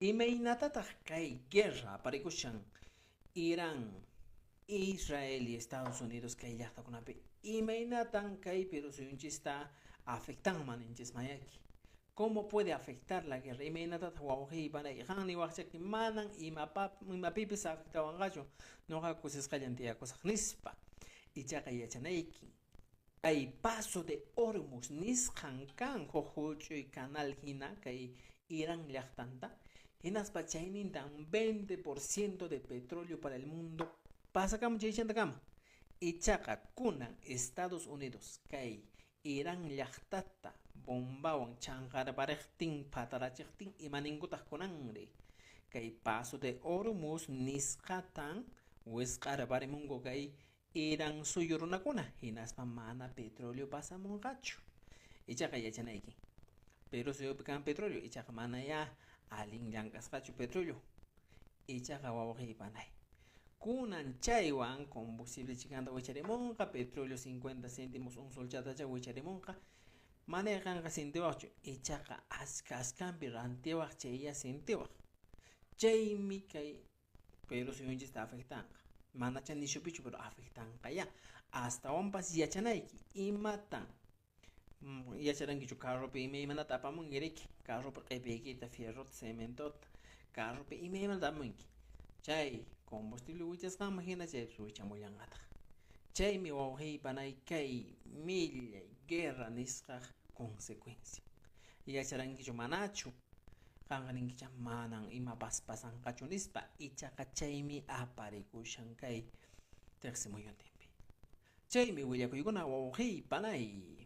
Imaynatataq kay guerra aparikushan Irán, Israel y Estados Unidos kay llaqtakunapi? Imaynatan kay Perú suyunchista afectanman ninchismayaki? ¿Cómo puede afectar la guerra? Imaynatataq, wawqiy, panay, qan niwaqchaki manan imapipis afectawanqachu, noqa kusisqallan tiyakusaq nispa. Ichaqa yachanayki, kay Paso de Hormuz nisqan kan huk huch'uy canal hina kay Irán llaqtanta, hinaspa chaynintan 20% de petróleo para el mundo pasakamun chaychantakama. Ichaqa kunan Estados Unidos kay Irán llaqtata bombawan chanqarpariqtin, phatarachiqtin, imaninkutaq kunanri? Kay Paso de Hormuz nisqatan wisq'arparimunku kay Irán suyu runakuna, hinaspa mana petróleo pasamunqachu. Ichaqa yachanayki, Perú suyupi kan petróleo, ichaqa manayá allin llank'asqachu petróleo. Ichaqa, wawqiy, panay, kunan chaywan combustible chikanta wicharimunqa, petróleo 50 céntimos un solchatacha wicharimunqa, manay qanqa sintiwaqchu, ichaqa aska askanpi rantiwaq chayya sintiwaq. Chaymi kay Perú suyunchista afectanqa. Manacha nishupichu, pero afectanqa ya. Astawanpas yachanayki, imatan yacharankichu carropi imaymanata apamunki riki, carropi q'ipiykita, fierrota, cementota, carropi imaymanata apamunki. Chay combustible wichasqanman hina chaypis wichamullanqataq. Chaymi, wawqiy, panay, kay millay guerra nisqaq consecuencia. Yacharankichu manachu? Qanqa ninkicha manan imapas pasanqachu nispa, ichaqa chaymi aparikushan kay tiqsimuyuntinpi. Chaymi willakuykuna, wawqiy, panay.